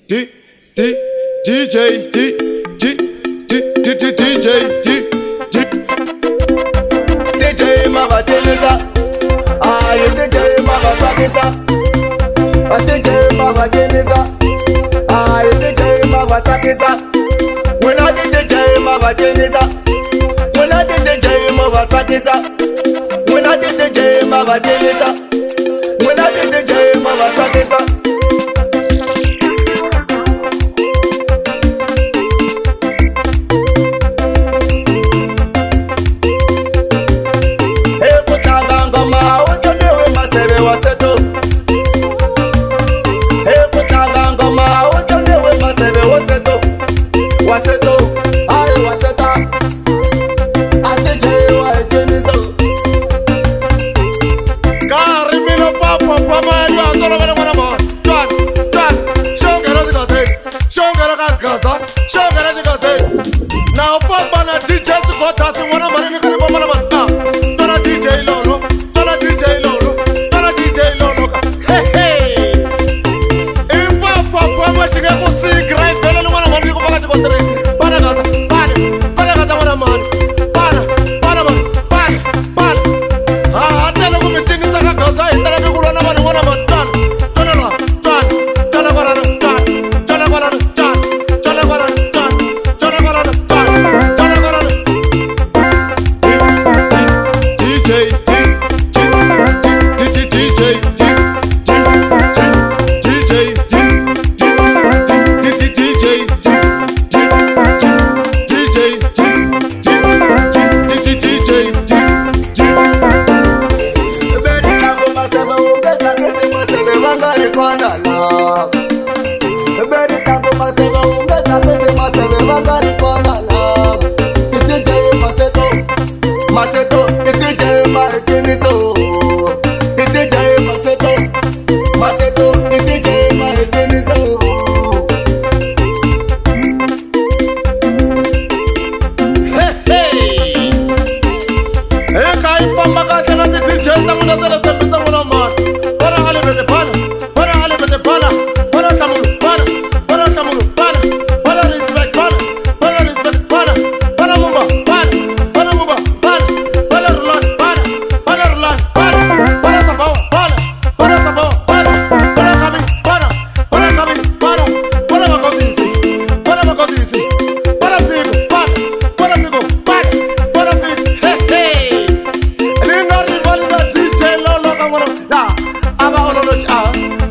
D D DJ D D D D D DJ D D DJ Mavateneza, aye DJ Mavasakisa, DJ Mavateneza, aye DJ Mavasakisa. When I did DJ Mavateneza, when I did DJ Mavasakisa, when I did DJ Mavateneza, when I did DJ Mavasakisa. Waseto, aye waseta, atj wa ejeniso. Ka rimilo papa papa ya tolovela n'wana mhani. Twana twana xongela xikazeni, xongela ka gaza, xongela xikazeni. Na u famba na DJ Sikotas n'wana mhani ni khale n'wana mhani. Ah, twana DJ Lolo, twana DJ Lolo, twana DJ Lolo ka. Hey hey. I papa papa xi nge ku sick right vele n'wana mhani ni ku vaka xikontiri. Bana gaza, bana, bana gaza n'wana mhani. Bana, bana mhani, bana, bana. Ha ha tele ku mi cinisa ka gaza hi tele ku lwa na vanhu n'wana mhani. Twana, twana la, twana, twana kwalano, twana, twana kwalano, twana, twana kwalano, twana, twana kwalano, twana, twana kwalano. DJ D D D D DJ D D D DJ D D D D DJ D D DJ D D D D DJ D D. Beri tango masebe ungeta kesi masebe wangari kwanala. Beri tango masebe ungeta kesi masebe wangari kwanala. DJ Maseto, Maseto, DJ Maetiniso. DJ Maseto, Maseto, DJ Maetiniso. Hey hey. Eka yi famba kahle na ti-DJ ta n'wina ta le tembisa n'wina mhani. Bana a le bana, bana a le bana, bana nhlamulo, bana, bana nhlamulo, bana, bana respect, bana, bana respect, bana, bana mumba, bana, bana mumba, bana, bana rulani, bana, bana rulani, bana, bana sabawa, bana, bana sabawa, bana, bana kabi, bana, bana kabi, bana, bana magodisi, bana magodisi, bana figo, bana, bana figo, bana, bana figo, hey hey. Ni nga rivali na DJ Lolo ka n'wana ya a va ololo a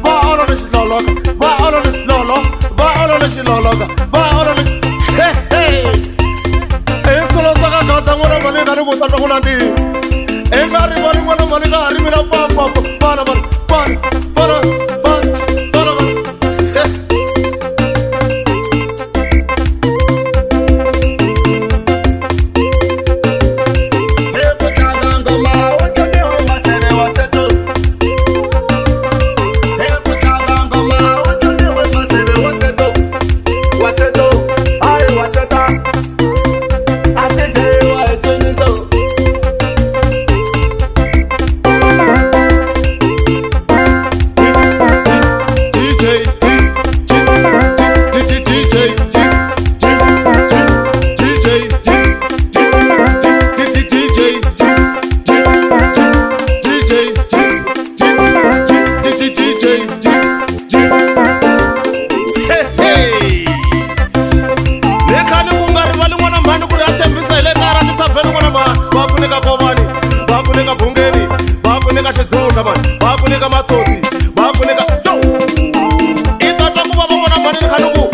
va ololo xiloloka va ololo xilolo va ololo xiloloka va ololo hey hey. I swilo swa ka gaza n'wana mhani nga ni ku ta twa ku nandziha. I nga rivali n'wana mhani ka ha ri mina papa bana bana bana bana bana bana bana. Hey. DJ D D D D DJ D D D DJ D D D D DJ D D D DJ D D D D DJ D D. Hey hey. Ni khani ku nga rivali n'wana mhani ku ri a tembisa hi le kaya ra tithavheni n'wana mhani. Va ku nyika kovani, va ku nyika bungeni, va ku nyika xidudla mani, va ku nyika mathosi, va ku nyika yo. I ta twa ku vava n'wana mhani ni khani ku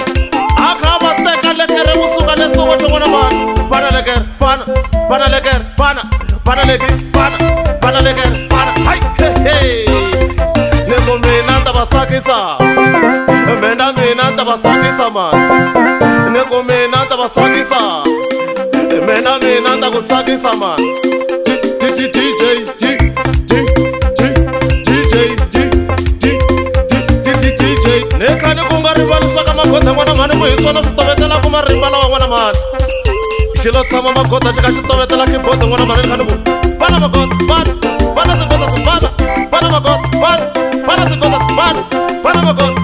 a kha va teka lekere kusuka le Soweto n'wana mhani. Bana lekere, bana, bana lekere, bana, bana leki, bana, bana lekere, bana. Hai, hey hey. Ni ku mina ni ta va tsakisa, mina mina ni ta va tsakisa mani. Ni ku mina ni ta va tsakisa, mina mina ni ta ku tsakisa mani. D D D DJ D D D DJ D D D D D DJ. Ni khani ku nga rivali swa ka magoda n'wana mhani ku hi swona swi tovetelaku marimba lawa n'wana mhani. Xilo tshama magoda xi kha xi tovetela keyboard n'wana mhani ni khani ku bana magoda bana bana swigoda bana bana magoda bana bana swigoda bana bana magoda.